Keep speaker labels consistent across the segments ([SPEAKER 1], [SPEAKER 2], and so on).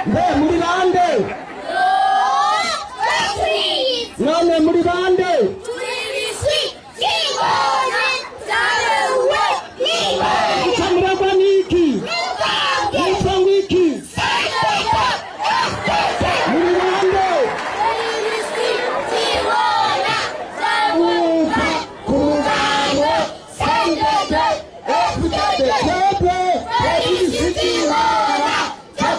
[SPEAKER 1] Mbe muri bande? None muri bande? Ikamuragwa niki? Nitwa ngwiki? Muri bande? Uva ku mugambo CNDD FDD twebwe ibisigira cyo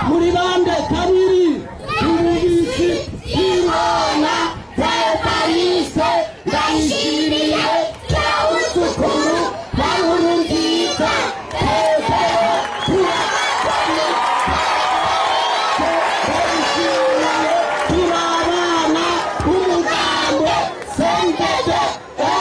[SPEAKER 1] muri bande? Kabiri ububisi bw'ingona bwa Evariste Ndayishimiye Cyawuzukuru wa Nkurunziza. Petero turabakoni Ndayishimiye, turi abana b'umugambo CNDD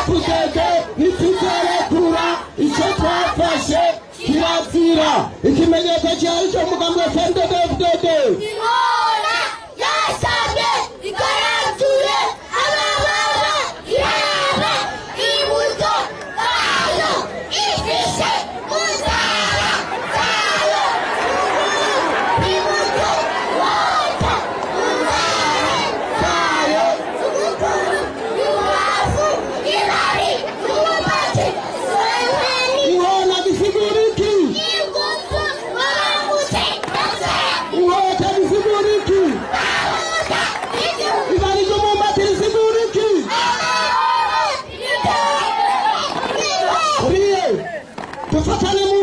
[SPEAKER 1] FDD, ntituzorekura icyo twafashe kirazira. Ikimenyetso cyari cyo mugambi wa CNDD FDD.
[SPEAKER 2] Ingona yasamye ikaranzuye amababa, iraba iburyo bwayo, ifise mu nzara zayo ruguru, iburyo wota mu nzara zayo z'ugukuru, ibubafu ibari n'ubupaki Sulemani.
[SPEAKER 1] Ingona gisigura iki?
[SPEAKER 2] Ingufu wangutse.
[SPEAKER 1] Inkota gisigura iki?
[SPEAKER 2] Bahuta igihugu.
[SPEAKER 1] Ibari ry'umumbati risigura iki? Kuriye dufatane mu